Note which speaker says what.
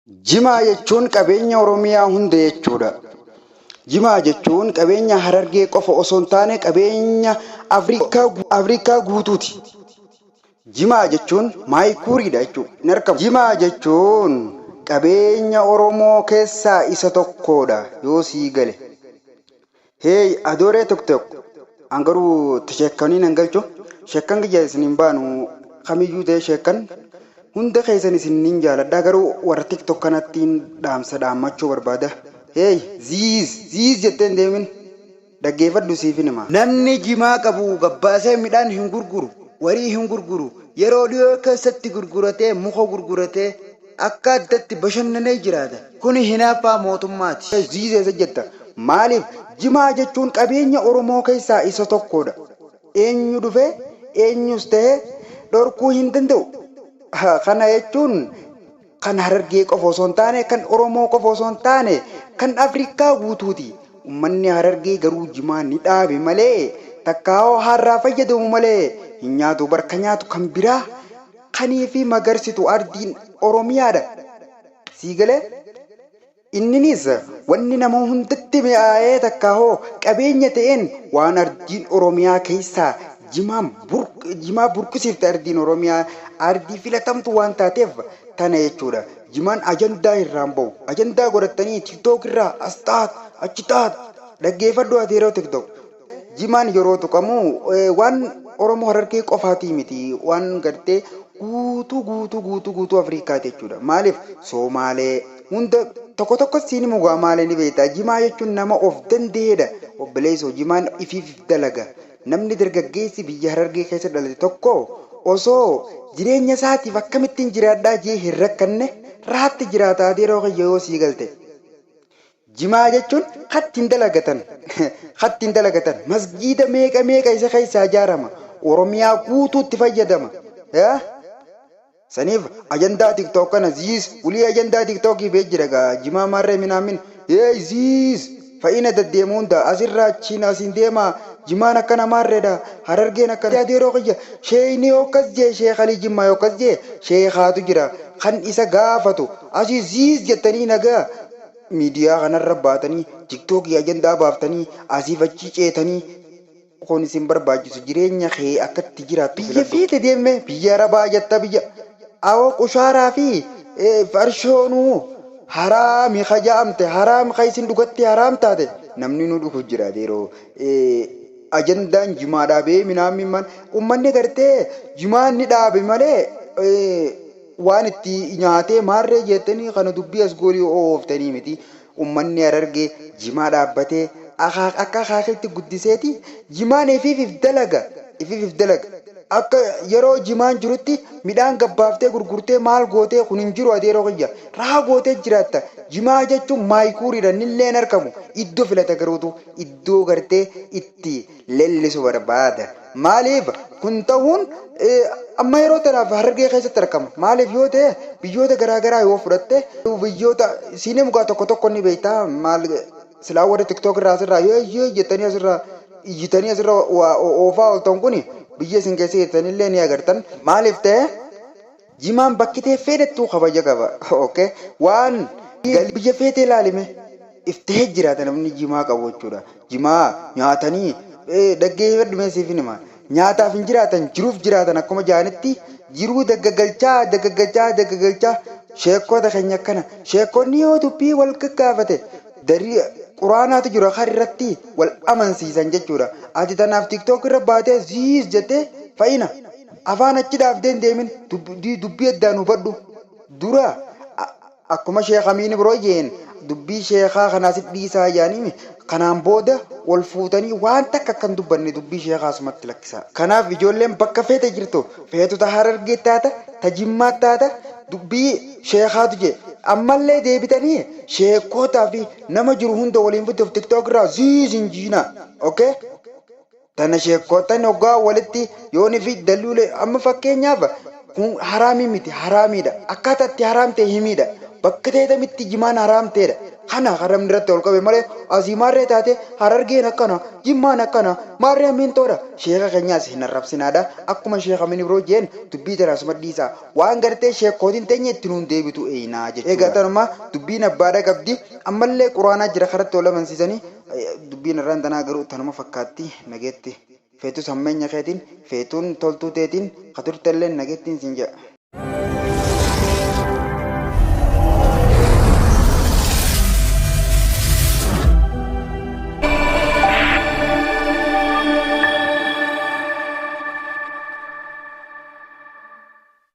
Speaker 1: Jimaa jechuun qabeenya Oromiyaa hunda jechuudha. Jimaa jechuun qabeenya Harargee qofa osoo hin taane qabeenya Afrikaa guutuuti. Jimaa jechuun maayikuuriidha jechuudha. Hin argamu. Jimaa jechuun qabeenya Oromoo keessaa isa tokkodha yoo sii gale. Hey adooree tokko tokko an garuu sheekkanii nan galchu. Sheekkan kiyya isin hin baanu, kamiyyuu ta'e sheekkan hunda keessan isin nin jaaladha, garuu warra TikTok kanattiin dhaamsa dhaammachuu barbaada. Hey, ziiz ziiz jettee hin deemin, dhaggeeffadhu, siifin hima. Namni jimaa qabu gabbaasee midhaan hin gurguru, warii hin gurguru, yeroo dhiyoo keessatti gurguratee, muka gurguratee akka addatti bashannanee jiraata. Kuni hinaaffaa mootummaati. Ziiz eessa jetta? Maaliif? Jimaa jechuun qabeenya Oromoo keessaa isa tokkodha. Eenyu dhufee eenyus ta'e dhorkuu hin danda'u. Kana jechuun kan Harargee qofa osoo hin taane, kan Oromoo qofa osoo hin taane, kan Afrikaa guutuuti. Uummanni Harargee garuu jimaa ni dhaabe malee, takkaa'oo harraa fayyadamu malee hin nyaatu. Barka nyaatu kan biraa kanii fi magarsitu ardiin Oromiyaadha. Sii galee? Inninis wanni nama hundatti mi'aayee takkaahoo qabeenya ta'een waan ardiin Oromiyaa keessaa jimaan jimaa burqisiifte, ardiin Oromiyaa ardii filatamtu waan taateef tana jechuudha. Jimaan ajandaa irraan bahu. Ajandaa godhattanii TikTok irraa as taat achi taat, dhaggeeffadhu ati yeroo TikTok. Jimaan yeroo tuqamu waan Oromoo Harargee qofaatii miti, waan gartee guutuu guutuu guutuu guutuu Afrikaati jechuudha. Maaliif? Soomaalee hunda tokko tokko siin himu gaa, maalee ni beektaa. Jimaa jechuun nama of danda'edha. Obboleessoo, jimaan ifiif dalaga. Namni dargaggeessi biyya Harargee keessa dhalate tokko osoo jireenya isaatiif akkamittiin jiraadhaa jee hin rakkanne, raatti jiraata adeeroo kiyya yoo sii galte. Jimaa jechuun kattiin dalagatan masgiida meeqa meeqa isa keessaa ijaarama. Oromiyaa guutuutti fayyadama. Saniif ajandaa TikTok kana ziis ulii ajandaa TikTokii bee jira gaa, jimaa maarree minaamin hey ziis fa'ina deddeemu hunda asirraa achiin asiin deema, jimaan akkana maarreedha, Harargeen akkana. Adeeroo kiyya, sheeyni yookas jee, sheekalii jimmaa yookas jee, sheekaatu jira kan isa gaafatu. Asii ziis jettanii nagaa miidiyaa kanarra baatanii TikTokii ajandaa baaftanii asiif achii ceetanii kun isin barbaachisu. Jireenya kee akkatti jiraattu biyya feete deemme, biyya arabaa jetta, biyya awoo qushaaraa fi farshoonuu haraami kajaa'amte, haraam ka isin dhugatti haraam taate namni nu dhugu jira. Yeroo ajandaan jimaa dhaabee minaamin man ummanni gartee jimaan ni dhaabe malee waan itti nyaatee maarree jettanii kana dubbii as goolii ooftanii miti. Ummanni Harargee jimaa dhaabbatee akka akaakitti guddiseeti jimaan ifiif dalaga, ifiif dalaga. Akka yeroo jimaan jirutti midhaan gabbaaftee gurgurtee maal gootee kun hin jiru. Adeeroo kiyya, raa gootee jiraatta. Jimaa jechuun maayikuuriidha, nilleen argamu iddoo filata, garuutu iddoo gartee itti leellisu barbaada. Maaliif kun ta'uun amma yeroo tanaaf Harargee keessatti argama? Maaliif yoo ta'e, biyyoota garaagaraa yoo fudhatte, biyyoota siinee mukaa tokko tokko ni beektaa, maal silaa warri TikTok irraa asirraa yoo yoo jettanii asirraa iyyitanii asirra oofaa ooltan kun biyya isin keessa jirtanillee ni agartan. Maaliif ta'e? Jimaan bakkitee fedhattuu kabaja qaba. Okay, waan biyya feetee ilaalime iftee jiraata namni jimaa qabu jechuudha. Jimaa nyaatanii, dhaggeeffadhu mee siif hima. Nyaataaf hin jiraatan, jiruuf jiraatan. Akkuma jaanitti jiruu daggagalchaa daggagalchaa daggagalchaa sheekota keenya akkana. Sheekonni yoo dubbii wal gaggaafate darii quraanaatu jira kan irratti wal amansiisan jechuudha. Ati tanaaf TikTok irra baatee ziis jettee fa'ina. Afaan achi dhaaftee hin deemin, dubbii addaan hubadhu. Dura akkuma Sheekh Amiin biroo jeen dubbii sheekaa kanaa si dhiisaa jaanii, kanaan booda wal fuutanii waan takka akkan dubbanne dubbii sheekaa asumatti lakkisaa. Kanaaf ijoolleen bakka feete jirtu, feetu ta Harargee taata, ta Jimmaa taata, dubbii sheekaatu jee ammallee deebitanii sheekootaa fi nama jiru hunda waliin fituuf TikTok irraa ziis hin jiina. Okay? Tana sheekotan hoggaa walitti yooni fi daluule amma fakkeenyaaf kun haraamii miti, haraamiidha. Akkaataa itti haraam ta'e himiidha. Bakka ta'etamitti jimaan haraam ta'edha. Kana kan namni irratti ol qabe malee asii maarree taate, Harargeen akkana, Jimmaan akkana, maarreen miintoodha. Sheeka keenyaas hin arrabsinaadha. Akkuma Sheeka Minibiroo jeen dubbii tana asuma dhiisaa. Waan gartee sheekkootiin teenya itti nuun deebitu eeynaa jechuudha. Egaa tanuma dubbiin abbaadha qabdi. Ammallee quraanaa jira karatti ol amansiisanii dubbiin irraan tanaa garuu tanuma fakkaatti nageetti. Feetus hammeenya keetiin, feetuun toltuu teetiin, ka turtelleen nageettiin siin jedha.